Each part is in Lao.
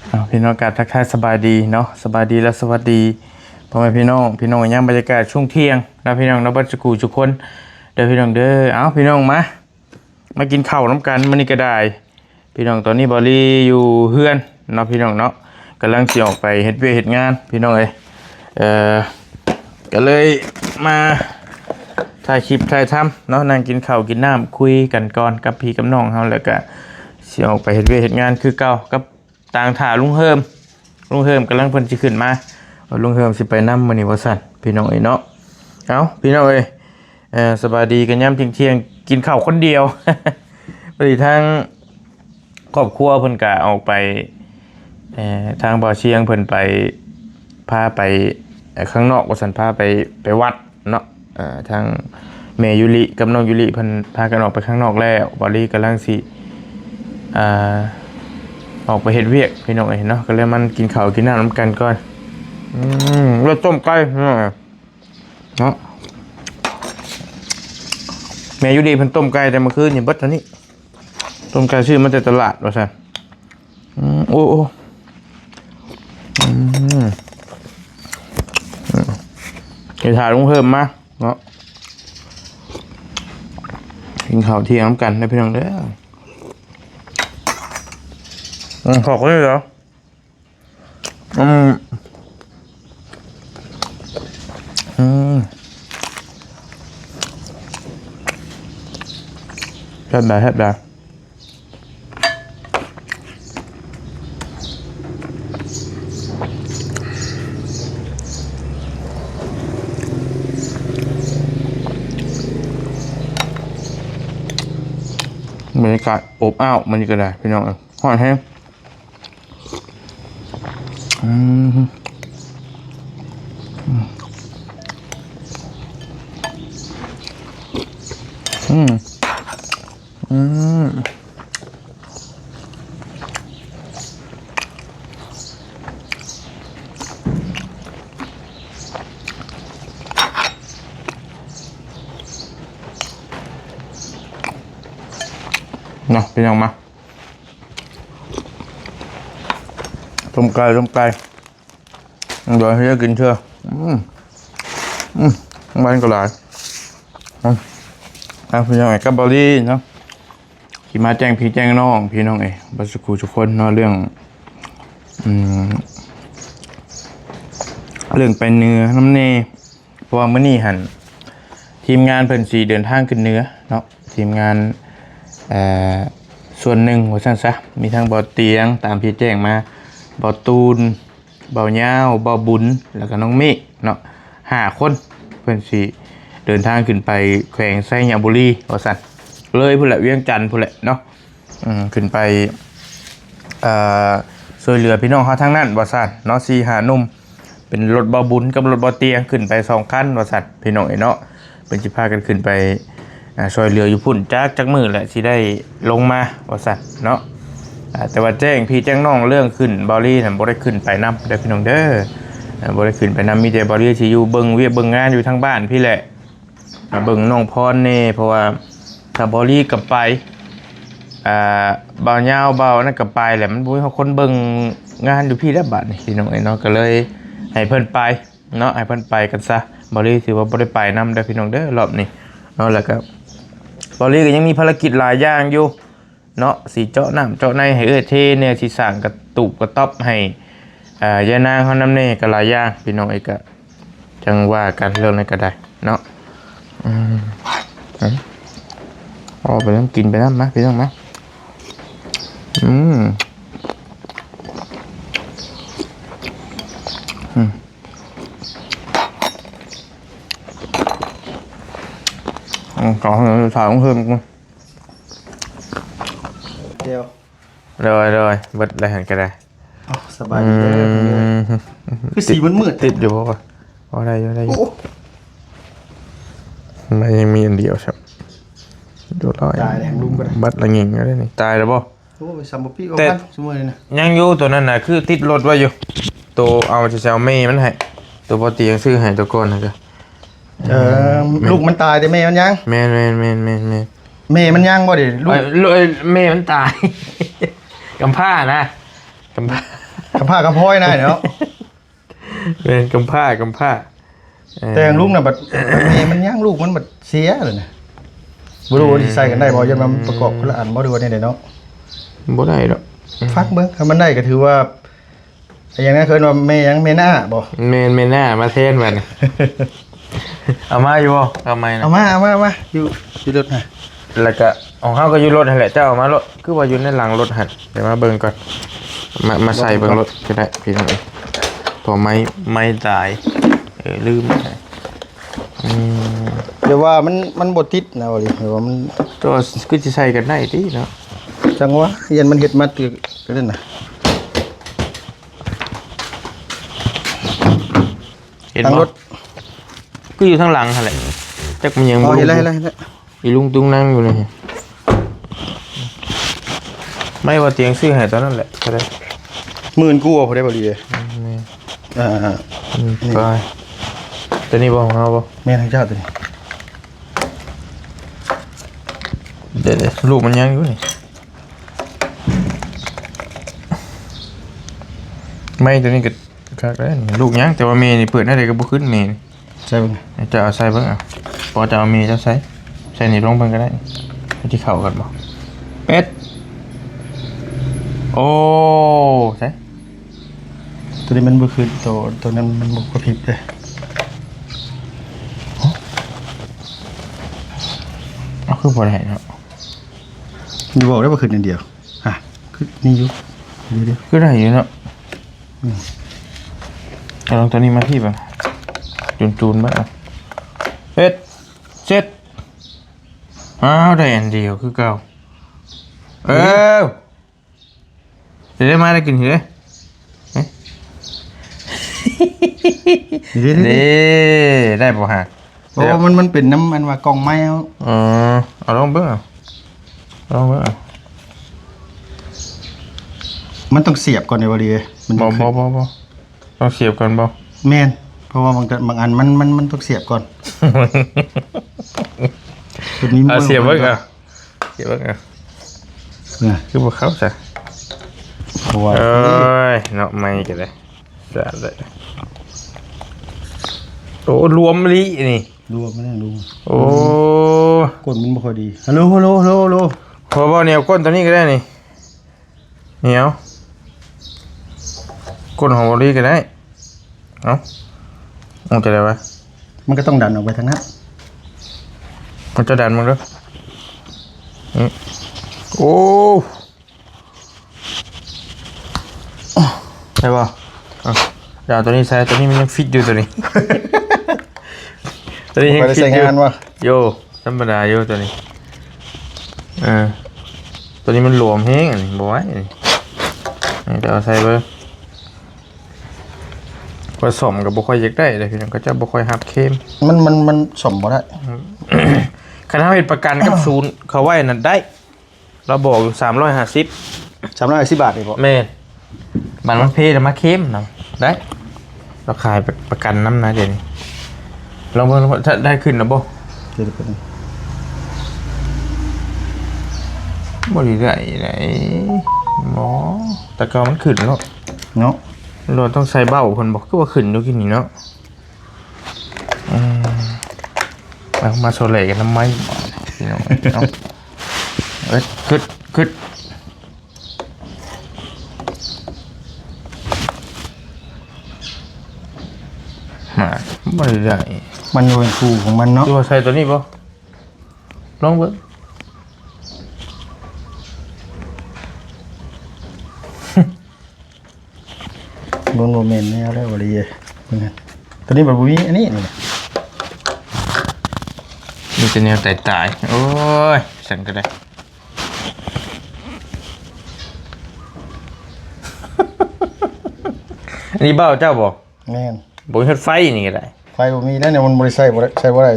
ເອົາ ພີ່ນ້ອງ ກາບທັກທາຍສະບາຍດີເນາະ ສະບາຍດີ ແລະ ສະຫວັດດີພໍ່ແມ່ພີ່ນ້ອງ ພີ່ນ້ອງ ຍາມບັນຍາກາດຊ່ວງທ່ຽງເນາະ ພີ່ນ້ອງເນາະ ເບິດສູ່ສູ່ຄົນເດີ ພີ່ນ້ອງເດີ. ເອົາ ພີ່ນ້ອງ ມາ ມາກິນເຂົ້ານຳກັນມື້ນີ້ກໍໄດ້ ພີ່ນ້ອງ. ຕອນນີ້ບ່າວລີຢູ່ເຮືອນເນາະ ພີ່ນ້ອງເນາະ ກຳລັງຊິອອກໄປເຮັດວຽກເຮັດງານ ພີ່ນ້ອງເອີຍ. ເອີ ກໍເລີຍມາຖ່າຍຄລິບຖ່າຍທຳເນາະ ນັ່ງກິນເຂົ້າກິນນ້ຳຄຸຍກັນກ່ອນກັບພີ່ກັບນ້ອງເຮົາ ແລ້ວກໍຊິອອກໄປເຮັດວຽກເຮັດງານຄືເກົ່າ ກັບຕາງຖ້າລຸງເຮີມ. ລຸງເຮີມກຳລັງເພິ່ນຊິຂຶ້ນມາ ວ່າລຸງເຮີມຊິໄປນຳມື້ນີ້ວ່າຊັ້ນ ພີ່ນ້ອງເອີຍເນາະ. ເອົາ ພີ່ນ້ອງເອີຍ ເອີ ສະບາຍດີກັນຍາມທ່ຽງໆ ກິນເຂົ້າຄົນດຽວ ພໍດີທາງຄອບຄົວເພິ່ນກະອອກໄປ ເອີ ທາງບ່າວຊຽງເພິ່ນໄປ ພາໄປ ເອີ ຂ້າງນອກວ່າຊັ້ນ ພາໄປ ໄປວັດເນາະ. ເອີ ທາງແມ່ຢູລິກັບນ້ອງຢູລິເພິ່ນພາກັນອອກໄປຂ້າງນອກແລ້ວ ບ່າວລີກຳລັງຊິ ອ່າ ອອກໄປເຮັດວຽກ ພີ່ນ້ອງເອີຍເນາະ ກໍເລີຍມາກິນເຂົ້າກິນນ້ຳນຳກັນກ່ອນ. ອືມ ແລ້ວຕົ້ມໄກ່ ເນາະ ແມ່ຢູ່ດີເພິ່ນຕົ້ມໄກ່ແຕ່ມື້ຄືນນີ້ເບິດເທົ່ານີ້ ຕົ້ມໄກ່ຊື້ມາແຕ່ຕະຫຼາດວ່າຊັ້ນ. ອືມ ໂອ້ ໂອ້ ອືມ ອືມ ເຮັດຖ້າລຸງເພີ່ມມາເນາະ ກິນເຂົ້າທ່ຽງນຳກັນເດີພີ່ນ້ອງເດີ. ອືມ ຂອບຄຸນເດີ. ອືມ ອືມ ແຊບຫຼາຍ ແຊບຫຼາຍ. ບັນຍາກາດອົບອ້າວ ມື້ນີ້ກໍໄດ້ ພີ່ນ້ອງເອີຍ ຮ້ອນແຮງ. ອືມ ອືມ ອືມ ເນາະ ພີ່ນ້ອງ ມາ ຕົ້ມໄກ່ ຕົ້ມໄກ່ ດຽວເຮັດໃຫ້ກິນເທື່ອ. ອືມ ອືມ ມັນກໍຫຼາຍ. ອືມ ອ່ະ ພີ່ນ້ອງ ກັບບ່າວລີເນາະ ຊິມາແຈ້ງພີ່ແຈ້ງນ້ອງ ພີ່ນ້ອງເອີຍ ເບິດສູ່ຄູ່ສູ່ຄົນເນາະ ເລື່ອງ ອືມ ເລື່ອງໄປເໜືອນຳແດ່. ເພາະວ່າມື້ນີ້ຫັ້ນ ທີມງານເພິ່ນຊິເດີນທາງຂຶ້ນເໜືອເນາະ ທີມງານ ເອີ ສ່ວນໜຶ່ງວ່າຊັ້ນຊະ ມີທັງບ່າວຕຽງຕາມທີ່ແຈ້ງມາ ບ່າວຕູນ ບ່າວຍາວ ບ່າວບຸນ ແລ້ວກໍນ້ອງເມກເນາະ ຫ້າຄົນ ເພິ່ນຊິເດີນທາງຂຶ້ນໄປແຂວງໄຊຍະບູລີວ່າຊັ້ນ ເລີຍພຸ້ນແຫຼະ ວຽງຈັນພຸ້ນແຫຼະເນາະ. ອືມ ຂຶ້ນໄປ ເອີ ຊ່ວຍເຫຼືອພີ່ນ້ອງເຮົາທາງນັ້ນວ່າຊັ້ນເນາະ ສີ່ຫ້າໜຸ່ມ ເປັນລົດບ່າວບຸນກັບລົດບ່າວຕຽງ ຂຶ້ນໄປສອງຄັນວ່າຊັ້ນ ພີ່ນ້ອງເອີຍເນາະ. ເພິ່ນຊິພາກັນຂຶ້ນໄປ ອາ ຊ່ວຍເຫຼືອຢູ່ພຸ້ນ ຈັກ ຈັກມື້ແຫຼະຊິໄດ້ລົງມາວ່າຊັ້ນເນາະ. ອາ ແຕ່ວ່າແຈ້ງພີ່ແຈ້ງນ້ອງເລື່ອງຂຶ້ນ ບ່າວລີນັ້ນບໍ່ໄດ້ຂຶ້ນໄປນຳເດີພີ່ນ້ອງເດີ ອາ ບໍ່ໄດ້ຂຶ້ນໄປນຳ ມີແຕ່ບ່າວລີຊິຢູ່ເບິ່ງວຽກເບິ່ງງານຢູ່ທາງບ້ານພີ້ແຫຼະ ມາເບິ່ງນ້ອງພອນແດ່ ເພາະວ່າຖ້າບ່າວລີກໍໄປ ອ່າ ບ່າວຍາວ ບ່າວນັ້ນກໍໄປແຫຼະ ມັນບໍ່ມີຄົນເບິ່ງງານຢູ່ພີ້ແລ້ວບາດນີ້ ພີ່ນ້ອງເອີຍເນາະ. ກໍເລີຍໃຫ້ເພິ່ນໄປເນາະ ໃຫ້ເພິ່ນໄປກັນຊະ ບ່າວລີຖືວ່າບໍ່ໄດ້ໄປນຳເດີພີ່ນ້ອງເດີ ລອບນີ້ເນາະ. ແລ້ວກໍບ່າວລີກໍຍັງມີພາລະກິດຫຼາຍຢ່າງຢູ່ ເນາະ ຊິເຈາະນ້ຳເຈາະໃນໃຫ້ເອື້ອຍເທແດ່ ຊິສ້າງກະຕູບກະຕັອບໃຫ້ ເອີ ຍານາງເຮົານຳແດ່ ກໍຫຼາຍຢ່າງ ພີ່ນ້ອງເອີຍ ກະຈັ່ງວ່າກັນເລື່ອງນັ້ນກໍໄດ້ເນາະ. ອືມ ອືມ ເອົາໄປນຳ ກິນໄປນຳ ມາ ພີ່ນ້ອງ ມາ. ອືມ ອືມ ເອົາ ເອົາ ເອົາ ເອົາ ເອົາ ດຽວ ໂດຍ ໂດຍ ເບິດແລ້ວຫັ້ນກໍໄດ້. ເອົ້າ ສະບາຍດີເດີ ອືມ ຄືສີມືດໆ ຕິດຢູ່ບໍ່ວະ? ອໍ ໄດ້ຢູ່ ໄດ້ຢູ່. ໂອ້ ມັນຍັງມີອັນດຽວຊ້ຳ. ໂດຍ ຕາຍແລ້ວ ລຸມກໍໄດ້ ບັດລະຍິງແລ້ວນີ້. ຕາຍແລ້ວບໍ່? ໂອ້ຍ ສຳບໍ່ປີກວ່າ ແຕ່ ພັນ ຊຸມື້ນີ້ນະ ຍັງຢູ່. ໂຕນັ້ນນະ ຄືຕິດລົດໄວ້ຢູ່ ໂຕເອົາ ຊິເອົາແມ່ມັນໃຫ້ ໂຕບໍ່ຕີຍັງຊື້ໃຫ້ ໂຕກ່ອນຫັ້ນກະ ເອີ ແມ່ນ ລູກມັນຕາຍແຕ່ແມ່ມັນຍັງ. ແມ່ນໆໆໆໆ ແມ່ມັນຍັງບໍ່ເດ ລູກ ເອີ ແມ່ມັນຕາຍ ກຳພ້ານະ ກຳພ້າ ກຳພ້າກຳພ້ອຍນາຍເນາະ. ແມ່ນ ກຳພ້າ ກຳພ້າ ເອີ ແຕ່ຂອງລຸງນະ ບັດແມ່ມັນຍັງ ລູກມັນບັດເສຍແລ້ວນະ. ບໍ່ຮູ້ວ່າຊິໃສ່ກັນໄດ້ບໍ່ ຢ້ານວ່າມັນປະກອບຄົນລະອັນບໍ່ ຫຼືວ່າແນວໃດເນາະ? ບໍ່ໄດ້ດອກ ຟັງເບິ່ງ ຄັນມັນໄດ້ກໍຖືວ່າ ອີຫຍັງນະ ເອີ້ນວ່າແມ່ຫຍັງ ແມ່ນ້າບໍ່? ແມ່ນ ແມ່ນ້າມາແທນບັດນີ້. ເອົາມາຢູ່ບໍ່? ເອົາໄມ້ນະ ເອົາມາ ເອົາມາ ເອົາມາ ຢູ່ ຢູ່ລົດນະ. ແລ້ວກະຂອງເຮົາກໍຢູ່ລົດຫັ້ນແຫຼະ ເຈົ້າເອົາມາໂລດ. ຄືວ່າຢູ່ໃນຫຼັງລົດຫັ້ນ ດຽວມາເບິ່ງກ່ອນ ມາ ມາໃສ່ເບິ່ງໂລດກໍໄດ້ພີ່ນ້ອງ. ເພາະໄມ້ ໄມ້ຕາຍ ເອີ ລືມ ອືມ ແຕ່ວ່າມັນ ມັນບໍ່ຕິດນະ ວ່າດີ ແຕ່ວ່າມັນ ແຕ່ວ່າຄືຊິໃສ່ກັນໄດ້ຕິເນາະ. ຈັ່ງວ່າຢ້ານມັນເຮັດມາຖືກນັ້ນນະ ເຫັນບໍ່? ຄືຢູ່ທາງຫຼັງຫັ້ນແຫຼະ ຈັກມັນຍັງບໍ່ ເຫັນແລ້ວ ເຫັນແລ້ວ ເຫັນແລ້ວ. ອີລຸງຕຸງນັງຢູ່ນີ້ ໄມ້ວ່າຕຽງຊື້ໃຫ້ຕອນນັ້ນແຫຼະ ເທົ່າໃດ? ໝື່ນກວ່າພຸ້ນເດ້ ບໍ່ດີເດ້. ອືມ ແມ່ນ ອ່າ ອືມ ນີ້ ໄປ ຕົວນີ້ບໍ່ ຂອງເຮົາບໍ່? ແມ່ນ ຂອງເຈົ້າຕົວນີ້. ເດ້ໆ ລູກມັນຍັງຢູ່ນີ້ ໄມ້ຕົວນີ້ກໍ ຄັກເດ້ ລູກຍັງ ແຕ່ວ່າແມ່ນີ້ເປີດແນວໃດກໍບໍ່ຂຶ້ນແມ່ນີ້. ໃສ່ເບິ່ງ ເຈົ້າເອົາໃສ່ເບິ່ງ ເອົາ ບໍ່ ເຈົ້າເອົາແມ່ເຈົ້າໃສ່ ໃສ່ນີ້ລົງເບິ່ງກໍໄດ້ ມັນຊິເຂົ້າກັນບໍ່? ເປັດ ໂອ້ ໃສ່ ຕົວນີ້ມັນບໍ່ຄືໂຕ ໂຕນັ້ນມັນບໍ່ກະພິບເດ້. ເອົາ ຄືບໍ່ໄດ້ເນາະ ຢູ່ ບອກໄດ້ວ່າຂຶ້ນອັນດຽວ ຮະ ຄືນີ້ຢູ່ ດຽວໆ ຄືໄດ້ຢູ່ເນາະ. ອືມ ເອົາລອງຕົວນີ້ມາພີ້ເບິ່ງ ຈູນໆ ເບິ່ງ ເອົາ ເຮັດ ເຊັດ ອ້າວ ໄດ້ອັນດຽວຄືເກົ່າ. ເອີ ເອີ ດຽວໄດ້ມາໄດ້ກິນເດ້ ເດ້ ເດ້ ໄດ້ບໍ່ຮະ? ໂອ້ ເອີ ມັນ ມັນເປັນນຳອັນວ່າກ່ອງໄມ້ເຮົາ. ອໍ ເອົາລອງເບິ່ງ ເອົາ ເອົາລອງເບິ່ງ ເອົາ ມັນຕ້ອງສຽບກ່ອນເດ້ ບໍ່ດີເດ້ ມັນ ບໍ່ ຈະ ບໍ່ ບໍ່ ບໍ່ ຕ້ອງສຽບກ່ອນບໍ່? ແມ່ນ ເພາະວ່າບາງ ບາງອັນມັນ ມັນ ມັນຕ້ອງສຽບກ່ອນ ຕົວນີ້ມັນ ເອົາ ສຽບເບິ່ງ ເອົາ ສຽບເບິ່ງ ເອົາ ນະ ຄືບໍ່ເຂົ້າຊະ ເພາະວ່າ ເອີຍ ເນາະ ໄມ້ກໍໄດ້ ສາດເລີຍ ໂອ້ ລວມອີ່ຫຼີນີ້ ລວມແມ່ນລວມ ໂອ້ ກົ້ນມັນບໍ່ຄ່ອຍດີ. ຮັລໂຫຼ ຮັລໂຫຼ ຮັລໂຫຼ ຮັລໂຫຼ ພໍບໍ່ ແນວກົ້ນຕົວນີ້ກໍໄດ້ນີ້ ໜຽວ ກົ້ນຂອງບໍລີກໍໄດ້ ເອົ້າ ອອກຈາກໃດວະ? ມັນກໍຕ້ອງດັນອອກໄປທາງນັ້ນ ມັນຈະດັນມັນເດີ ອື ໂອ້ ໄດ້ບໍ່? ເອົາ ດຽວເອົາຕົວນີ້ໃສ່ ຕົວນີ້ມັນຍັງຟິດຢູ່ ຕົວນີ້ ຕົວນີ້ຍັງ ບໍ່ໄດ້ໃຊ້ງານວະ ໂຍ ທຳມະດາຢູ່ຕົວນີ້ ເອີ ຕົວນີ້ມັນຫຼວມແຮງ ອັນນີ້ບໍ່ໄຫວ ອັນນີ້ ນີ້ ດຽວເອົາໃສ່ເບິ່ງ ຂ້ອຍສ້ອມກໍບໍ່ຄ່ອຍຢາກໄດ້ເດ້ພີ່ນ້ອງ ເຂົາເຈົ້າບໍ່ຄ່ອຍຮັບເຄມ ມັນ ມັນ ມັນສ້ອມບໍ່ໄດ້ ອືມ ຄັນເຮົາເຮັດປະກັນກັບສູນເຂົາໄວ້ນັ້ນໄດ້ ລາວບອກຢູ່ສາມຮ້ອຍຫ້າສິບ ສາມຮ້ອຍຫ້າສິບບາດນີ້ບໍ? ແມ່ນ ບາດມັນເພນຳມາເຄມນຳ ໄດ້ ລາວຂາຍປະ ປະກັນນຳນະ ດຽວນີ້ ລອງເບິ່ງ ລອງເບິ່ງ ໄດ້ຂຶ້ນແລ້ວບໍ່? ບໍ່ໄດ້ໄດ້ ບໍ່ ແຕ່ເກົ່າມັນຂຶ້ນແລ້ວເນາະ ລາວຕ້ອງໃສ່ເບົ້າເພິ່ນບໍ? ຄືວ່າຂຶ້ນຢູ່ກີ້ນີ້ເນາະ. ອືມ ເອົາມາໂຊເລກັນນຳໄມ້ ພີ່ນ້ອງເອີຍ ເອົາ ເອີ ຂຶ້ນ ຂຶ້ນ ມາ ບໍ່ໄດ້ ມັນຢູ່ເປັນຄູ່ຂອງມັນເນາະ ຄືວ່າໃສ່ຕົວນີ້ບໍ່? ລອງເບິ່ງ. ມັນບໍ່ແມ່ນແນວແລ້ວ ບໍ່ດີເດ້ ເບິ່ງຫັ້ນ ຕົວນີ້ມັນບໍ່ມີອັນນີ້ ນີ້ນະ ມີແຕ່ແນວຕາຍໆ ໂອ້ຍ ຊັ້ນກໍໄດ້ ອັນນີ້ເບົ້າເຈົ້າບໍ່? ແມ່ນ ບໍ່ມີຮອດໄຟນີ້ກໍໄດ້ ໄຟບໍ່ມີແລ້ວນີ້ ມັນບໍ່ໄດ້ໃຊ້ ບໍ່ໄດ້ໃຊ້ ບໍ່ໄດ້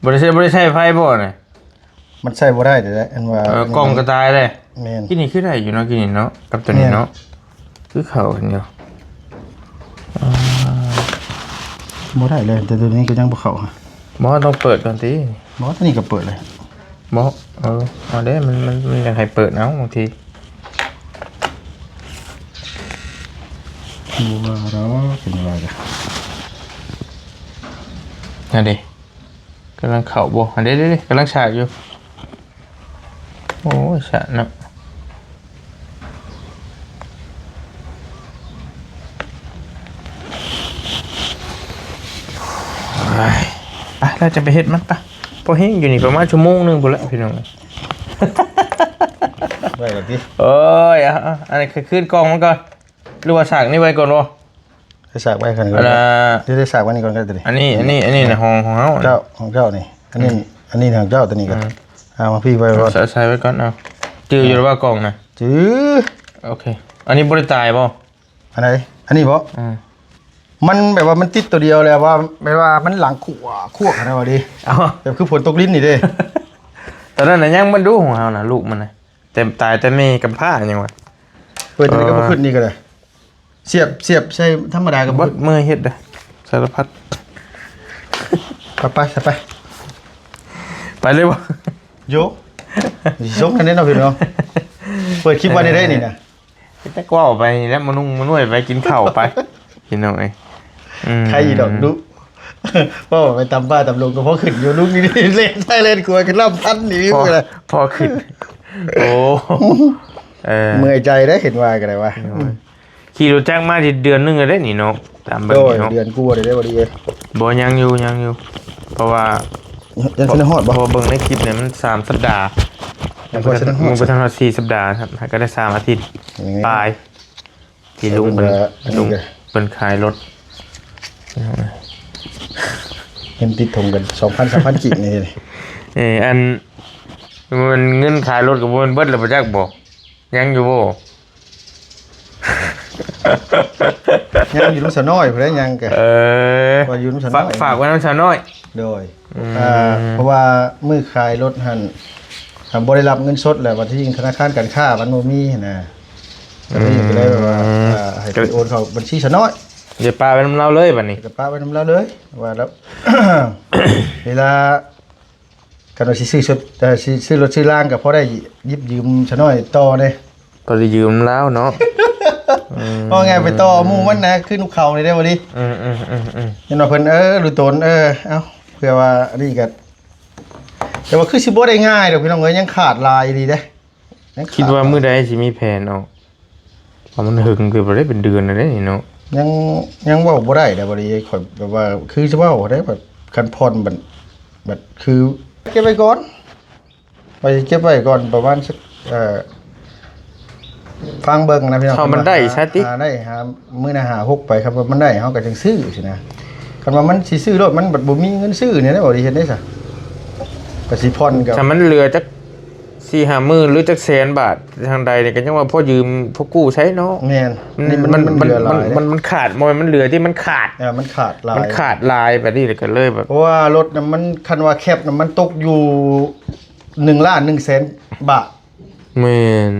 ບໍ່ໄດ້ໃຊ້ ບໍ່ໄດ້ໃຊ້ໄຟບໍ່ນະ? ມັນໃຊ້ບໍ່ໄດ້ເດ້ ອັນວ່າ ເອີ ກ້ອງກໍຕາຍເດ້ ແມ່ນ ກີ້ນີ້ຄືໄດ້ຢູ່ເນາະ ກີ້ນີ້ເນາະ ກັບຕົວນີ້ເນາະ ແມ່ນ ຄືເຂົ້າກັນຢູ່ ອ່າ ບໍ່ໄດ້ເລີຍ ແຕ່ຕົວນີ້ກໍຍັງບໍ່ເຂົ້າ ບໍ່ ຕ້ອງເປີດກ່ອນຕິ ບໍ່ ຕົວນີ້ກໍເປີດເລີຍ ບໍ່ ເອີ ເອົາເດ້ ມັນ ມັນ ມັນຢາກໃຫ້ເປີດເອົາ ບາງທີ ໂ ບໍ່ວ່າດອກ ເພິ່ນວ່າກະ ນັ້ນເດ້ ກຳລັງເຂົ້າບໍ່? ອັນເດ້ໆໆ ກຳລັງສາກຢູ່. ໂອ້ຍ ສາກເນາະ. ໄປ ແລ້ວຈະໄປເຮັດມັນປະ. ພໍແຮງຢູ່ນີ້ປະມານຊົ່ວໂມງໜຶ່ງພຸ້ນແຫຼະ ພີ່ນ້ອງ. ໄດ້ແລ້ວຕິ? ໂອ້ຍ ເອົາໆ ອັນນີ້ຄືນກ່ອງມັນກ່ອນ ຫຼືວ່າສາກນີ້ໄວ້ກ່ອນບໍ່? ໄດ້ສາກໄວ້ກັນ ອັນນ່າ ເດ ໄດ້ສາກໄວ້ນີ້ກ່ອນກໍໄດ້. ອັນນີ້ ອັນນີ້ ອັນນີ້ນະ ຂອງ ຂອງເຮົາ ເຈົ້າ ຂອງເຈົ້ານີ້. ອັນນີ້ ອືມ ອັນນີ້ຂອງເຈົ້າ ຕົວນີ້ກໍ ອືມ ເອົາມາພີ້ໄວ້ກ່ອນ ໃສ່ ໃສ່ໄວ້ກ່ອນ. ເອົາ ຈື່ຢູ່ແລ້ວວ່າກ່ອງນະ? ຈື່. ໂອເຄ ອັນນີ້ບໍ່ໄດ້ຕາຍບໍ່? ອັນໃດ? ອັນນີ້ບໍ່? ອືມ ມັນແບບວ່າມັນຕິດຕົວດຽວແລ້ວ ວ່າແບບວ່າມັນຫຼັງຂວາ ຂວາກຫັ້ນນະ ວ່າດີ. ເອົາ ແບບຄືຝົນຕົກລິນນີ້ເດ້. ຕອນນັ້ນນະຍັງມັນດຸຂອງເຮົານະ ລູກມັນນະ ແຕ່ຕາຍແຕ່ແມ່ກຳພ້າຫຍັງວະ. ເປີດຈັ່ງໃດກໍບໍ່ຂຶ້ນນີ້ກໍໄດ້. ສຽບ ສຽບໃສ່ທຳມະດາກໍບໍ່ ເບິດມື້ເຮັດເດ້ ສາລະພັດ. ໄປ ໄປ ໄປ ໄປເລີຍບໍ່? ໂຢ ຊິຊົງກັນເດ້ເນາະພີ່ນ້ອງ. ເປີດຄລິບໄວ້ໄດ້ນີ້ນະ ເອີ ເຮັດແຕ່ເວົ້າໄປນີ້ແຫຼະ ມະນຸ່ງມະນວຍໄປກິນເຂົ້າໄປ ພີ່ນ້ອງເອີຍ. ອືມ ໃຄອີດອກດຸ ເວົ້າໄປຕຳປ່າຕຳດົງກໍພໍຂຶ້ນຢູ່. ລຸງນີ້ເລ່ນຊ້າຍເລ່ນຂວາຂຶ້ນລຳພັນນີ້ ພໍ ພໍຂຶ້ນ. ໂອ້ ເອີ ເມື່ອຍໃຈເດ້ ເຫັນວ່າກໍໄດ້ວ່າ. ໂອ້ຍ ຂີ່ລົດຈັກມາໄດ້ເດືອນໜຶ່ງແລ້ວເດ້ນີ້ເນາະ ຕາມເບິ່ງນີ້ເນາະ. ໂດຍ ເດືອນກວ່າແລ້ວເດ້ ບໍ່ດີເອີຍ. ບໍ່ ຍັງຢູ່ ຍັງຢູ່ ເພາະວ່າ ຍັງ ຍັງບໍ່ທັນຮອດບໍ່? ເພາະວ່າເບິ່ງໃນຄລິບນີ້ມັນສາມສັບດາ ຍັງບໍ່ທັນຮອດ ຍັງບໍ່ທັນຮອດສີ່ສັບດາ ຫາກະໄດ້ສາມອາທິດ ອືມ ປາຍ ທີ່ລຸງເພິ່ນ ເພິ່ນວ່າອັນນີ້ ລຸງ ກະ ເພິ່ນຂາຍລົດ ເງິນຕິດຖົງກັນສອງພັນ ສາມພັນກີບນີ້. ເອີ ອັນ ມັນເງິນຂາຍລົດກໍບໍ່ແມ່ນເບິດແລ້ວບໍ່ຈັກບໍ່? ຍັງຢູ່ບໍ່? ຍັງຢູ່ນຳສາວນ້ອຍພຸ້ນແຫຼະ ຍັງກະ ເອີ ວ່າຢູ່ນຳສາວນ້ອຍ ຝາກ ຝາກໄວ້ນຳສາວນ້ອຍ. ໂດຍ ອືມ ອ່າ ເພາະວ່າມື້ຂາຍລົດຫັ້ນ ຖ້າບໍ່ໄດ້ຮັບເງິນສົດແລ້ວ ບັດທີທະນາຄານການຄ້າມັນບໍ່ມີຫັ້ນນະ ກໍເລີຍ ອືມ ກໍເລີຍແບບວ່າ ອ່າ ໃຫ້ເພິ່ນໂອນເຂົ້າບັນຊີສາວນ້ອຍ ເດີ ປະໄວ້ນຳລາວເລີຍບັດນີ້ ກໍປະໄວ້ນຳລາວເລີຍ ວ່າແລ້ວ ເວລາ ຄັນວ່າຊິຊື້ຊຸດ ເອີ ຊິຊື້ລົດຊື້ລາງກໍພໍໄດ້ຢິບຢືມຊະໜ້ອຍຕໍ່ເດ້ ກໍໄດ້ຢືມລາວເນາະ. ອືມ ເວົ້າງ່າຍໄປຕໍ່ໝູ່ມັນນະ ຄືນົກເຂົານີ້ເດ້ບໍ່ດີ. ອືມໆໆໆ ເຫັນວ່າເພິ່ນ ເອີ ຮູ້ຕົນ ເອີ ເອົ້າ ເພື່ອວ່າອັນນີ້ກໍ ແຕ່ວ່າຄືຊິບໍ່ໄດ້ງ່າຍດອກພີ່ນ້ອງເອີຍ ຍັງຂາດຫຼາຍອີ່ຫຼີເດ້. ຍັງຂາດ ຄິດວ່າມື້ໃດຊິມີແຜນອອກ? ເພາະມັນຫຶງເກີນໄປເດ້ ເປັນເດືອນແລ້ວເດ້ນີ້ເນາະ. ຍັງ ຍັງເວົ້າບໍ່ໄດ້ເດ້ ບໍ່ໄດ້ ຂ້ອຍແບບວ່າຄືຊິເວົ້າໄດ້ ແບບຄັນຜ່ອນ ບັດ ບັດຄືເກັບໄວ້ກ່ອນ ວ່າຊິເກັບໄວ້ກ່ອນປະມານສັກ ເອີ ຟັງເບິ່ງນະພີ່ນ້ອງ ຖ້າມັນໄດ້ຊະຕິ ຫາໄດ້ຫາມື້ໜ້າຫາຫົກໄປ ຄັນວ່າມັນໄດ້ເຮົາກໍຈັ່ງຊື້ຊີ້ນະ. ຄັນວ່າມັນຊິຊື້ໂລດ ມັນບັດບໍ່ມີເງິນຊື້ນີ້ແຫຼະ ບໍ່ໄດ້ເຮັດໄດ້ຊະ ກໍຊິຜ່ອນກັບ ຖ້າມັນເຫຼືອຈັກ ສີ່ຫ້າໝື່ນ ຫຼື ຈັກແສນບາດທາງໃດນີ້ ກໍຍັງວ່າພໍຢືມພໍກູ້ໃຊ້ເນາະ. ແມ່ນ ມັນ ມັນ ມັນ ມັນເຫຼືອຫຼາຍ ມັນ ເດ້ ມັນ ມັນຂາດ ບໍ່ແມ່ນມັນເຫຼືອທີ່ ມັນຂາດ ເອີ ມັນຂາດຫຼາຍ ມັນຂາດຫຼາຍ ບາດນີ້ກໍເລີຍແບບ ເພາະວ່າລົດນະ ມັນ ຄັນວ່າແຄັບນະ ມັນຕົກຢູ່ໜຶ່ງລ້ານໜຶ່ງແສນບາດ. ແມ່ນ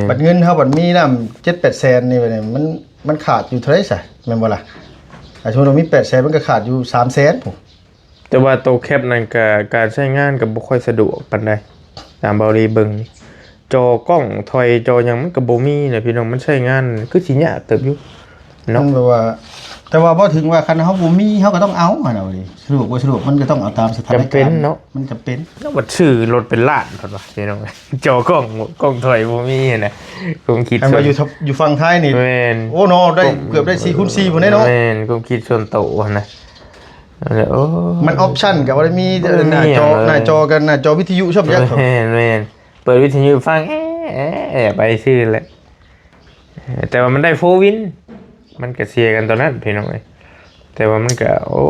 ໆ ບັດເງິນເຮົາບັດມີນຳເຈັດແປດແສນນີ້ ບັດນີ້ມັນ ມັນຂາດຢູ່ເທົ່າໃດຊະ ແມ່ນບໍ່ລະ? ອາ ສົມມຸດວ່າມີແປດແສນ ມັນກໍຂາດຢູ່ສາມແສນພຸ້ນ. ແຕ່ວ່າໂຕແຄັບນັ້ນກະ ການໃຊ້ງານກະບໍ່ຄ່ອຍສະດວກປານໃດ ຕາມເບົາລີເບິ່ງນີ້ ຈໍກ້ອງຖອຍຈໍຫຍັງມັນກະບໍ່ມີນະພີ່ນ້ອງ ມັນໃຊ້ງານຄືຊິຍາກເຕີບຢູ່ເນາະ. ມັນແບບວ່າ ແຕ່ວ່າບໍ່ເຖິງວ່າຄັນເຮົາບໍ່ມີເຮົາກະຕ້ອງເອົາຫັ້ນນະ ສະດວກບໍ່ສະດວກມັນກະຕ້ອງເອົາຕາມສະຖານະການ ຈຳເປັນເນາະ ມັນຈຳເປັນ. ແລ້ວບັດຊື້ລົດເປັນລ້ານພຸ້ນວ່າພີ່ນ້ອງ ຈໍກ້ອງ ກ້ອງຖອຍບໍ່ມີຫັ້ນນະ ຄວາມຄິດ ຄັນວ່າຢູ່ ຢູ່ຝັ່ງໄທນີ້ ແມ່ນ ໂອ້ເນາະ ໄດ້ເກືອບໄດ້ສີ່ຄູນສີ່ພຸ້ນເດ້ເນາະ ແມ່ນ ຄວາມຄິດສ່ວນໂຕຫັ້ນນະ. ໂອ້ ມັນອອບຊັນກໍບໍ່ໄດ້ມີ ເອີ ໜ້າຈໍ ໜ້າຈໍກັບໜ້າຈໍວິທະຍຸຊ້ຳຈັກ. ແມ່ນໆ ເປີດວິທະຍຸຟັງ ແອ ແອ ແອ ໄປຊື່ແຫຼະ ແຕ່ວ່າມັນໄດ້ໂຟວິນ ມັນກະເສຍກັນຕອນນັ້ນພີ່ນ້ອງເອີຍ. ແຕ່ວ່າມັນກະ ໂອ້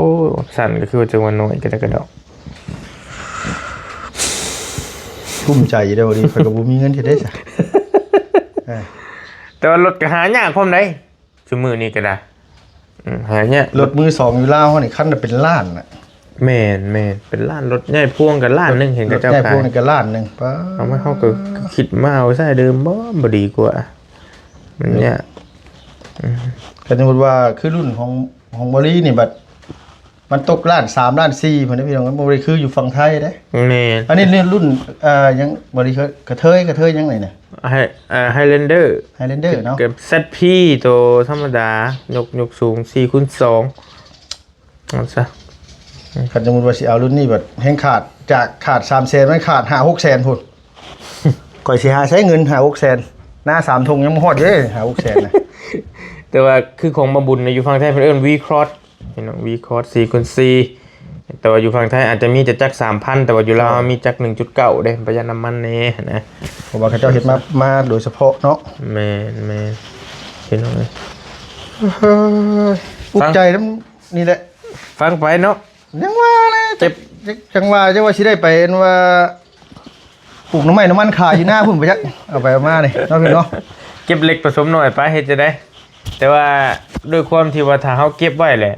ຊັ້ນກໍຄືວ່າຈັ່ງວ່ານ້ອຍກະໄດ້ກະດອກ ພູມໃຈຢູ່ເດ້ ພໍດີຂ້ອຍກໍບໍ່ມີເງິນເຮັດໄດ້ຊະ. ເອີ ແຕ່ວ່າລົດກະຫາຍາກພ້ອມໃດ ຊຸມື້ນີ້ກໍໄດ້ ອືມ ຫາຍາກ. ລົດມືສອງຢູ່ລາວເຮົານີ້ ຄັນລະເປັນລ້ານນະ. ແມ່ນໆ ເປັນລ້ານ ລົດໃຫຍ່ພວງກໍລ້ານໜຶ່ງ ເຫັນເຂົາເຈົ້າຂາຍ ລົດໃຫຍ່ພວງນີ້ກໍລ້ານໜຶ່ງ. ປ້າ ເອົາມາ ເຮົາກໍຄິດມາເອົາໃຊ້ເດີມບໍ່ ບໍ່ດີກວ່າ ມັນຍາກ. ອືມ ຄັນສົມມຸດວ່າຄືລຸ້ນຂອງ ຂອງບໍລີນີ້ ບັດ ມັນຕົກລ້ານສາມລ້ານສີ່ພຸ້ນເດ້ພີ່ນ້ອງ ມັນບໍ່ໄດ້ຄືຢູ່ຝັ່ງໄທເດ້. ແມ່ນ ອັນນີ້ລຸ້ນ ເອີ ຫຍັງ ບໍ່ໄດ້ ກະເທີຍ ກະເທີຍຫຍັງນີ້ນະ ໄຮ ເອີ Highlander Highlander ເນາະ ເປັນ Z P ໂຕທຳມະດາ ຍົກ ຍົກສູງສີ່ຄູນສອງ ເອົາຊະ ຄັນສົມມຸດວ່າຊິເອົາລຸ້ນນີ້ບັດແຮງຂາດ ຈາກຂາດສາມແສນ ມັນຂາດຫ້າຫົກແສນພຸ້ນ. ຂ້ອຍຊິຫາໃຊ້ເງິນຫ້າຫົກແສນ ນາສາມທົ່ງຍັງບໍ່ຮອດເດ້ ຫ້າຫົກແສນນະ. ແຕ່ວ່າຄືຂອງບ່າວບຸນນະ ຢູ່ຝັ່ງໄທເພິ່ນເອີ້ນ V-Cross ພີ່ນ້ອງ V-Cross ສີ່ຄູນສີ່ ແຕ່ວ່າຢູ່ຝັ່ງໄທອາດຈະມີແຕ່ຈັກສາມພັນ ແຕ່ວ່າຢູ່ລາວເຮົາມີຈັກໜຶ່ງຈຸດເກົ້າເດ້ ປະຢັດນ້ຳມັນແດ່ຫັ້ນນະ ເພາະວ່າເຂົາເຈົ້າເຮັດມາ ມາໂດຍສະເພາະເນາະ. ແມ່ນໆ ພີ່ນ້ອງເອີຍ ອຸກໃຈນຳນີ້ແຫຼະ ຟັງໄປເນາະ ຍັງວ່າແຫຼະ ເຈັບ ຈັ່ງວ່າ ຈັ່ງວ່າຊິໄດ້ໄປ ອັນວ່າ ປູກໜໍ່ໄມ້ໜໍ່ມັນຂາຍຢູ່ນາພຸ້ນ ບໍ່ຈັກ ເອົາໄປເອົາມານີ້ເນາະ ເນາະ ເກັບເລັກປະສົມໜ້ອຍໄປ ເຮັດຈັ່ງໃດ? ແຕ່ວ່າດ້ວຍຄວາມທີ່ວ່າຖ້າເຮົາເກັບໄວ້ແຫຼະ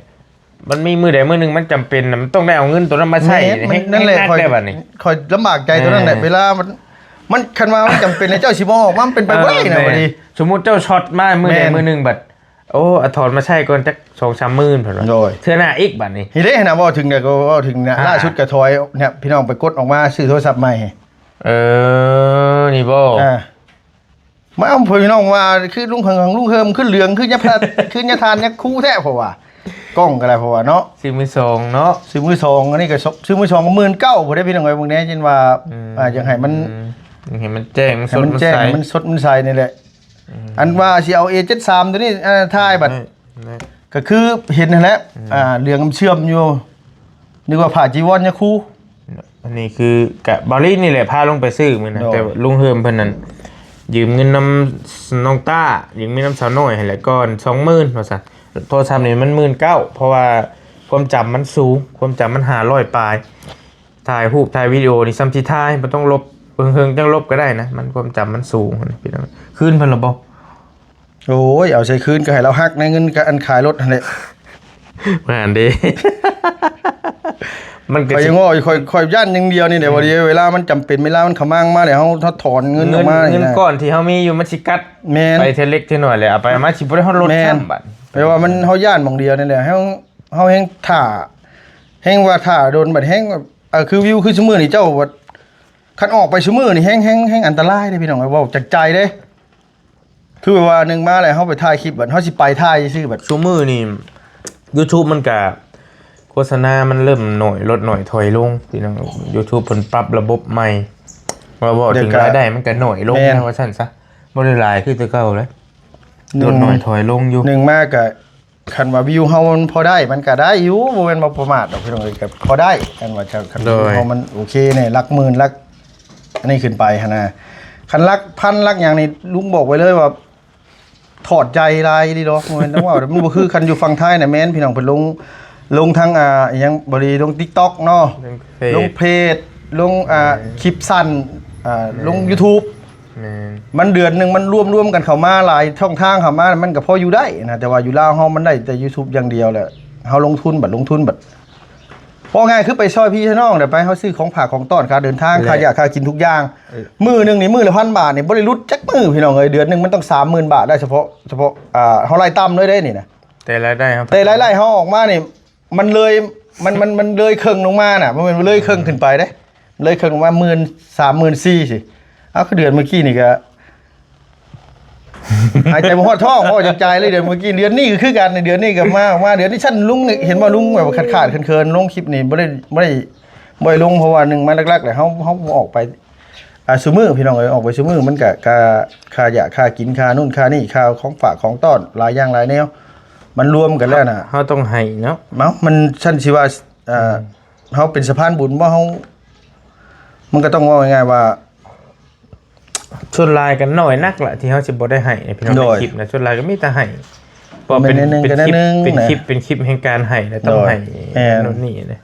ມັນມີມື້ໃດມື້ໜຶ່ງມັນຈຳເປັນນະ ມັນຕ້ອງໄດ້ເອົາເງິນໂຕນັ້ນມາໃຊ້ ແມ່ນ ແຮງ ນັ້ນແຫຼະ ໜັກ ຂ້ອຍ ໄດ້ບັດນີ້ ຂ້ອຍລຳບາກໃຈໂຕນັ້ນແຫຼະ ເອີ ເວລາມັນ ມັນ ຄັນວ່າມັນຈຳເປັນໃນ ເຈົ້າຊິບໍ່ອອກມາ ມັນເປັນໄປບໍ່ໄດ້ນະ ເອີ ບັດນີ້ ສົມມຸດເຈົ້າຊັອດມາມື້ໃດມື້ໜຶ່ງບັດ ໂອ້ ເອົາຖອນມາໃຊ້ກ່ອນຈັກສອງສາມໝື່ນ ເພິ່ນວ່າ ໂດຍ ເທື່ອໜ້າອີກບັດນີ້ ເຮັດເດ້ນະ ເວົ້າເຖິງແຕ່ກໍເວົ້າເຖິງນະ ອ່າ ລ່າສຸດກໍຖອຍເນຍ ພີ່ນ້ອງໄປກົດອອກມາຊື້ໂທລະສັບໃໝ່ ເອີ ນີ້ບໍ່ ອ່າ ມາເອົາ ພີ່ນ້ອງວ່າຄືລຸງເຫິງ ລຸງເຫິງ ຄືເຫຼືອງ ຄືຍາພາ ຄືຍາທານ ຍາຄູແທ້ ເພາະວ່າ ກ້ອງກໍໄດ້ ເພາະວ່າເນາະ ຊື້ມືສອງເນາະ ຊື້ມືສອງ ອັນນີ້ກໍຊື້ມືສອງ ໝື່ນເກົ້າພຸ້ນເດ້ ພີ່ນ້ອງເອີຍ ເບິ່ງແດ່ ເຊັ່ນວ່າ ອືມ ອ່າ ຢາກໃຫ້ມັນ ໃຫ້ມັນແຈ້ງ ໃຫ້ມັນແຈ້ງ ໃຫ້ມັນສົດມັນໃສ ໃຫ້ມັນສົດມັນໃສນີ້ແຫຼະ ອືມ ອັນວ່າຊິເອົາ A ເຈັດສາມ ຕົວນີ້ ອ່າ ຖ່າຍບັດ ແມ່ນ ກໍຄືເຫັນຫັ້ນແຫຼະ ອືມ ອ່າ ເຫຼືອງເຊື່ອມຢູ່ ນຶກວ່າຜ້າຈີວອນຍາຄູ ອັນນີ້ຄືກະ ບ່າວລີນີ້ແຫຼະພາລົງໄປຊື້ມື້ນັ້ນ ໂດຍ ແຕ່ວ່າລຸງເຮີມເພິ່ນນັ້ນ ຢືມເງິນນຳນ້ອງຕ້າ ຢືມເງິນນຳສາວນ້ອຍຫັ້ນແຫຼະ ກ່ອນສອງໝື່ນວ່າຊັ້ນ ໂທລະສັບນີ້ມັນໝື່ນເກົ້າ ເພາະວ່າຄວາມຈຳມັນສູງ ຄວາມຈຳມັນຫ້າຮ້ອຍປາຍ ຖ່າຍຮູບຖ່າຍວິດີໂອນີ້ສ່ຳຊິຖ່າຍ ບໍ່ຕ້ອງລົບ ເຫິງໆ ຈັ່ງລົບກໍໄດ້ນະ ມັນຄວາມຈຳມັນສູງຫັ້ນ ພີ່ນ້ອງ ຄືນເພິ່ນລະບໍ່? ໂອ້ຍ ເອົາໃສ່ຄືນກໍໃຫ້ລາວຫັກໃນເງິນ ກະອັນຂາຍລົດຫັ້ນແຫຼະ ວ່າຫັ້ນເດ້ ມັນກໍ ຂ້ອຍຍັງເວົ້າຢູ່ ຂ້ອຍ ຂ້ອຍຢ້ານຢ່າງດຽວນີ້ແຫຼະ ອືມ ວ່າເວລາມັນຈຳເປັນ ເວລາມັນຂະມັງມາແລ້ວ ເຮົາ ເຮົາຖອນເງິນອອກມາ ເງິນ ເງິນກ້ອນທີ່ເຮົາມີຢູ່ມັນຊິກັດ ແມ່ນ ໄປເທື່ອເລັກເທື່ອນ້ອຍແຫຼະ ເອົາໄປເອົາມາຊິບໍ່ໄດ້ຮອດລົດຊ້ຳບັດ ແປວ່າມັນ ເຮົາຢ້ານໝ່ອງດຽວນີ້ແຫຼະ ເຮົາ ເຮົາແຮ່ງຖ້າ ແຮ່ງວ່າຖ້າດົນ ບັດແຮ່ງ ເອີ ຄືວິວ ຄືຊຸມື້ນີ້ເຈົ້າ ຄັນອອກໄປຊຸມື້ນີ້ແຮ່ງ ແຮ່ງ ແຮ່ງອັນຕະລາຍເດ້ ພີ່ນ້ອງ ເວົ້າຈາກໃຈເດ້ ຄືແບບວ່າໜຶ່ງມາແລ້ວເຮົາໄປຖ່າຍຄລິບ ບັດເຮົາຊິໄປຖ່າຍຊື່ໆ ບັດຊຸມື້ນີ້ YouTube ມັນກະໂຄສະນາມັນເລີ່ມໜ້ອຍ ລົດໜ້ອຍຖອຍລົງ ພີ່ນ້ອງ YouTube ເພິ່ນປັບລະບົບໃໝ່ ວ່າເວົ້າເຖິງລາຍໄດ້ມັນກະໜ້ອຍລົງ ແມ່ນ ນະ ວ່າຊັ້ນຊະ ບໍ່ໄດ້ຫຼາຍຄືແຕ່ເກົ່າເລີຍ ລົດໜ້ອຍຖອຍລົງຢູ່ ໜຶ່ງມາກະ ຄັນວ່າວິວເຮົາມັນພໍໄດ້ ມັນກະໄດ້ຢູ່ ບໍ່ແມ່ນວ່າປະໝາດດອກ ພີ່ນ້ອງເອີຍ ກະພໍໄດ້ ຄັນວ່າຈະ ຄັນ ໂດຍ ວິວເຮົາມັນໂອເຄໃນຫຼັກໝື່ນ ຫຼັກອັນນີ້ຂຶ້ນໄປຫັ້ນນະ ຄັນຫຼັກພັນ ຫຼັກຫຍັງນີ້ ລຸງບອກໄວ້ເລີຍວ່າ ຖອດໃຈຫຼາຍອີ່ຫຼີດອກ ບໍ່ແມ່ນຕ້ອງເວົ້າ ມັນບໍ່ຄືຄັນຢູ່ຝັ່ງໄທນະ ແມ່ນ ພີ່ນ້ອງ ເພິ່ນລົງ ລົງທາງ ອ່າ ອີ່ຫຍັງ ບໍ່ດີ ລົງ TikTok ເນາະ ລົງເພຈ ລົງ ອ່າ ເອີ ຄລິບສັ້ນ ອ່າ ເອີ ລົງ YouTube ແມ່ນ ມັນເດືອນໜຶ່ງມັນລວມໆກັນເຂົ້າມາຫຼາຍຊ່ອງທາງເຂົ້າມາ ມັນກໍພໍຢູ່ໄດ້ນະ ແຕ່ວ່າຢູ່ລາວເຮົາມັນໄດ້ແຕ່ YouTube ຢ່າງດຽວແຫຼະ ເຮົາລົງທຶນບັດ ລົງທຶນບັດ ເວົ້າງ່າຍຄືໄປຊ່ອຍພີ່ຊ່ອຍນ້ອງແຫຼະ ໄປເຮົາຊື້ຂອງຝາກຂອງຕ້ອນ ຄ່າເດີນທາງ ແລະ ຄ່າຢາຄ່າກິນທຸກຢ່າງ ເອີ ມື້ໜຶ່ງນີ້ມື້ລະພັນບາດນີ້ ບໍ່ໄດ້ຫຼຸດຈັກມື້ ພີ່ນ້ອງເອີຍ ເດືອນໜຶ່ງມັນຕ້ອງສາມໝື່ນບາດໄດ້ ສະເພາະ ສະເພາະ ອ່າ ເຮົາໄລ່ຕ່ຳເລີຍເດ້ນີ້ນະ ແຕ່ລາຍໄດ້ເຮົາ ແຕ່ລາຍໄດ້ເຮົາອອກມານີ້ ມັນເລີຍ ມັນ ມັນ ມັນເລີຍເຄິ່ງລົງມານະ ບໍ່ແມ່ນເລີຍເຄິ່ງຂຶ້ນໄປເດ້ ເລີຍເຄິ່ງລົງມາ ໝື່ນສາມ ໝື່ນສີ່ ຊີ້ ເອົາ ຄືເດືອນມື້ກີ້ນີ້ກະ ຫາຍໃຈບໍ່ຮອດທ້ອງ ເວົ້າຈາກໃຈເລີຍ ເດືອນມື້ກີ້ ເດືອນນີ້ກໍຄືກັນ ເດືອນນີ້ກໍມາ ມາເດືອນນີ້ ຊັ້ນລຸງເຫັນບໍ່ ລຸງແບບຂາດໆເຂີນໆ ລົງຄລິບນີ້ບໍ່ໄດ້ ບໍ່ໄດ້ ບໍ່ໄດ້ລົງ ເພາະວ່າໜຶ່ງມາຫຼັກໆແຫຼະ ເຮົາ ເຮົາບໍ່ອອກໄປ ອ່າ ຊຸມື້ ພີ່ນ້ອງເອີຍ ອອກໄປຊຸມື້ ມັນກະ ກະ ຄ່າຢາຄ່າກິນ ຄ່ານັ້ນຄ່ານີ້ ຄ່າຂອງຝາກຂອງຕ້ອນ ຫຼາຍຢ່າງຫຼາຍແນວ ມັນລວມກັນແລ້ວນະ ເຮົາຕ້ອງໃຫ້ເນາະ ເອົ້າ ມັນ ຊັ້ນຊິວ່າ ອ່າ ອືມ ເຮົາເປັນສະພານບຸນບໍ່ ເຮົາ ມັນກໍຕ້ອງເວົ້າງ່າຍໆວ່າ ສ່ວນຫຼາຍກໍໜ້ອຍນັກລະ ທີ່ເຮົາຊິບໍ່ໄດ້ໃຫ້ໃນພີ່ນ້ອງ ໂດຍ ໃນຄລິບນະ ສ່ວນຫຼາຍກໍມີແຕ່ໃຫ້ ເພາະເປັນ ແມ່ນ ເປັນຄລິບ ເປັນຄລິບ ເປັນຄລິບແຫ່ງການໃຫ້ ແລະ ຕ້ອງໃຫ້ ແມ່ນ ໂນ່ນນີ້ນະ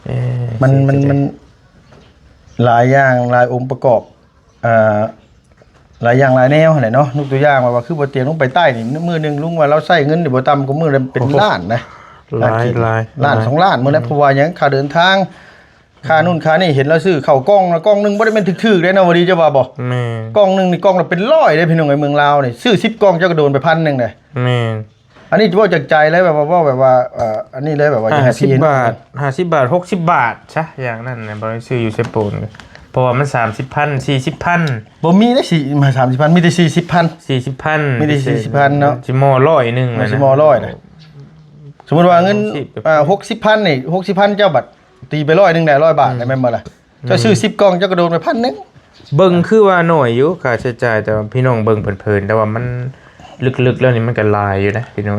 ເອີ ມັນ ມັນ ມັນຫຼາຍຢ່າງ ຫຼາຍອົງປະກອບ ອ່າ ຫຼາຍຢ່າງຫຼາຍແນວຫັ້ນແຫຼະເນາະ ຍົກຕົວຢ່າງວ່າ ວ່າຄືບໍ່ຕຽງລົງໄປໃຕ້ນີ້ ມື້ໜຶ່ງລຸງວ່າລາວໃຊ້ເງິນນີ້ບໍ່ຕ່ຳກວ່າມື້ລະເປັນ ໂອ້ໂຫ ລ້ານນະ ຫຼາຍ ຫຼາຍ ລ້ານ ຫຼາຍ ສອງລ້ານ ມື້ລະ ເພາະວ່າຫຍັງ ຄ່າເດີນທາງ ຄ່າ ອືມ ນູ້ນຄ່ານີ້ ເຫັນລາວຊື້ເຂົ້າກ່ອງລະກ່ອງໜຶ່ງ ບໍ່ໄດ້ແມ່ນຖືກໆເດ້ເນາະ ບໍ່ດີເຈົ້າວ່າບໍ່ ແມ່ນ ກ່ອງໜຶ່ງນີ້ກ່ອງລະເປັນຮ້ອຍເດ້ ພີ່ນ້ອງເອີຍ ເມືອງລາວນີ້ ຊື້ສິບກ່ອງ ເຈົ້າກໍໂດນໄປພັນໜຶ່ງເດ້ ແມ່ນ ອ ອັນນີ້ເວົ້າຈາກໃຈເລີຍ ແບບວ່າ ເວົ້າແບບວ່າ ເອີ ອັນນີ້ເລີຍ ແບບວ່າຢາກໃຫ້ ຫ້າສິບບາດ ຫ້າສິບບາດ ຫົກສິບບາດຊະ ຢ່າງນັ້ນນະ ບໍ່ໄດ້ຊື້ຢູ່ເຊໂປນ ເພາະວ່າມັນສາມສິບພັນ ສີ່ສິບພັນ ບໍ່ມີເດ້ ສີ່ ສາມສິບພັນ ມີແຕ່ສີ່ສິບພັນ ສີ່ສິບພັນ ມີແຕ່ສີ່ສິບພັນເນາະ ຊິມໍຮ້ອຍໜຶ່ງ ມັນຊິມໍຮ້ອຍນະ ສົມມຸດວ່າເງິນ ຫົກສິບ ອ່າ ຫົກສິບພັນນີ້ ຫົກສິບພັນ ເຈົ້າບັດຕີໄປຮ້ອຍໜຶ່ງໄດ້ ຮ້ອຍບາດ ອືມ ໄດ້ແມ່ນບໍ່ລະ? ເຈົ້າຊື້ ອືມ ສິບກ່ອງ ເຈົ້າກໍໂດນໄປພັນໜຶ່ງ ເບິ່ງຄືວ່າໜ້ອຍຢູ່ຄ່າໃຊ້ຈ່າຍ ແຕ່ວ່າພີ່ນ້ອງເບິ່ງເຜິນໆ ແຕ່ວ່າມັນ ເລິກໆ ແລ້ວນີ້ມັນກໍຫຼາຍຢູ່ນະພີ່ນ້ອງ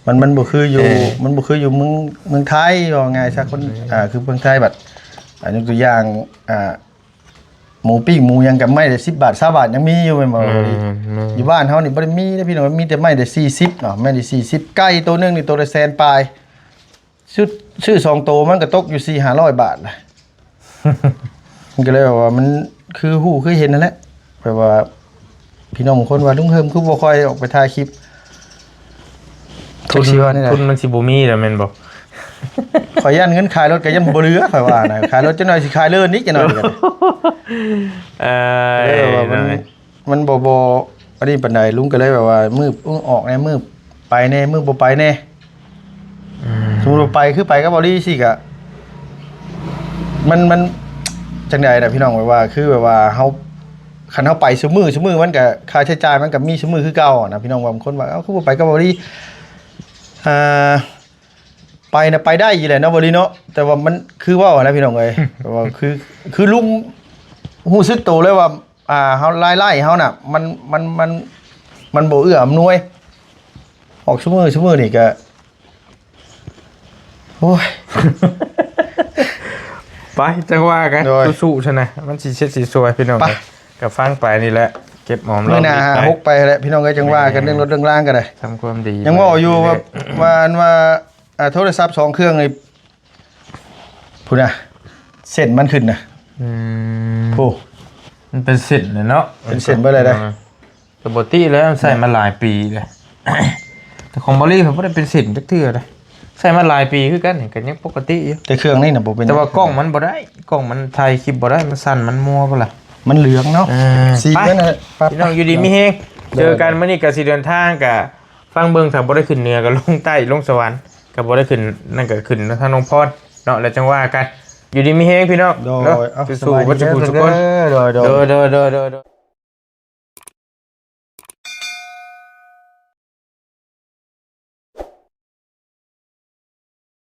ມັນ ມັນບໍ່ຄືຢູ່ ເອີ ມັນບໍ່ຄືຢູ່ເມືອງ ເມືອງໄທ ເວົ້າງ່າຍຊະ ຄົນ ອືມ ອ່າ ຄືເມືອງໄທບັດ ອ່າ ຍົກຕົວຢ່າງ ອ່າ ໝູປີ້ງໝູຫຍັງກໍໄມ້ລະສິບບາດ ຊາວບາດ ຍັງມີຢູ່ແມ່ນບໍ່? ແມ່ນ ຢູ່ບ້ານເຮົານີ້ບໍ່ໄດ້ມີເດ້ພີ່ນ້ອງ ມີແຕ່ໄມ້ລະສີ່ສິບເນາະ ໄມ້ລະສີ່ສິບ ໄກ່ໂຕໜຶ່ງນີ້ໂຕລະແສນປາຍ ຊື້ ຊື້ສອງໂຕມັນກໍຕົກຢູ່ສີ່ຫ້າຮ້ອຍບາດລະ ມັນກໍເລີຍແບບວ່າມັນຄືຮູ້ຄືເຫັນຫັ້ນແຫຼະ ແບບວ່າພີ່ນ້ອງບາງຄົນວ່າ ລຸງເຮີມຄືບໍ່ຄ່ອຍອອກໄປຖ່າຍຄລິບ ຈັກຊິວ່າແນວໃດ ທຶນມັນຊິບໍ່ມີແລ້ວແມ່ນບໍ່? ຂ້ອຍຢ້ານເງິນຂາຍລົດກໍຍັງບໍ່ເຫຼືອ ຂ້ອຍວ່ານະ ຂາຍລົດຈັກໜ່ອຍ ຊິຂາຍເລີນອີກຈັກໜ່ອຍກໍໄດ້ ເອີ ເອີ ວ່າມັນ ເອີ ມັນບໍ່ ບໍ່ອັນນີ້ປານໃດ ລຸງກໍເລີຍແບບວ່າ ມື້ ມື້ອອກແດ່ ມື້ໄປແດ່ ມື້ບໍ່ໄປແດ່ ອືມ ສົມມຸດວ່າໄປ ຄືໄປກັບເບົາລີຊີ້ກະ ມັນ ມັນຈັ່ງໃດນະພີ່ນ້ອງ ແບບວ່າ ຄືແບບວ່າເຮົາ ຄັນເຮົາໄປຊຸມື້ ຊຸມື້ມັນກະ ຄ່າໃຊ້ຈ່າຍມັນກະມີຊຸມື້ຄືເກົ່ານະ ພີ່ນ້ອງ ບາງຄົນວ່າ ເອົ້າ ຄືບໍ່ໄປກັບເບົາລີ ອ່າ ໄປນະໄປໄດ້ຢູ່ແຫຼະເນາະ ເບົາລີເນາະ ແຕ່ວ່າມັນຄືເວົ້າຫັ້ນແຫຼະພີ່ນ້ອງເອີຍ ແຕ່ວ່າຄື ຄືລຸງຮູ້ສຶກໂຕເລີຍວ່າ ອ່າ ເຮົາ ລາຍໄດ້ເຮົານະ ມັນ ມັນ ມັນ ມັນບໍ່ເອື້ອອຳນວຍ ອອກຊຸມື້ ຊຸມື້ນີ້ກະ ໂອ້ຍ ໄປ ຈັ່ງວ່າກັນ ໂດຍ ສູ້ໆ ຊັ້ນນະ ມັນຊິເຊັດຊິຊວຍ ພີ່ນ້ອງ ໄປ ເອີຍ ກໍຟັງໄປນີ້ແຫຼະ ເກັບຫອມລອມລິບໄປ ມື້ໜ້າຫ້າຫົກໄປແຫຼະ ພີ່ນ້ອງເອີຍ ຈັ່ງວ່າກັນ ແມ່ນ ເລື່ອງລົດເລື່ອງລາງກໍໄດ້ ທຳຄວາມດີ ຍັງເວົ້າຢູ່ວ່າ ເລື້ອຍໆ ວ່າ ອັນວ່າ ອ່າ ໂທລະສັບສອງເຄື່ອງນີ້ ພຸ້ນນະ ເສັ້ນມັນຂຶ້ນນະ ອືມ ໂອ້ ມັນເປັນເສັ້ນນະເນາະ ເປັນເສັ້ນເບິດເລີຍເດ້ ເອີ ແຕ່ປົກກະຕິແລ້ວໃຊ້ມາຫຼາຍປີແລ້ວ ແຕ່ຂອງເບົາລີເພິ່ນບໍ່ໄດ້ເປັນເສັ້ນຈັກເທື່ອເດ້ ໃຊ້ມາຫຼາຍປີຄືກັນ ກໍຍັງປົກກະຕິຢູ່ ແຕ່ເຄື່ອງນີ້ນະບໍ່ເປັນ ແຕ່ວ່າກ້ອງມັນບໍ່ໄດ້ ກ້ອງມັນຖ່າຍຄລິບບໍ່ໄດ້ ມັນສັ່ນ ມັນມົວພຸ້ນລະ ມັນເຫຼືອງເນາະ ເອີ ສີ ໄປ ນັ້ນແຫຼະ ໄປ ພີ່ນ້ອງ ຢູ່ດີມີແຮງ ເຈີກັນ ມື້ນີ້ກໍຊິເດີນທາງ ກໍ ຟັງເບິ່ງ ຖ້າບໍ່ໄດ້ຂຶ້ນເໜືອກໍລົງໃຕ້ ລົງສະຫວັນ ກໍບໍ່ໄດ້ຂຶ້ນ ນັ້ນກໍຂຶ້ນທາງນ້ອງພອນເນາະ ແລ້ວຈັ່ງວ່າກັນ ຢູ່ດີມີແຮງພີ່ນ້ອງ ໂດຍ ເນາະ ເອົ້າ ສູ້ໆ ເບິດສູ່ຜູ້ສູ່ຄົນ ໂດຍ ໂດຍ ໂດຍ ໂດຍ ໂດຍ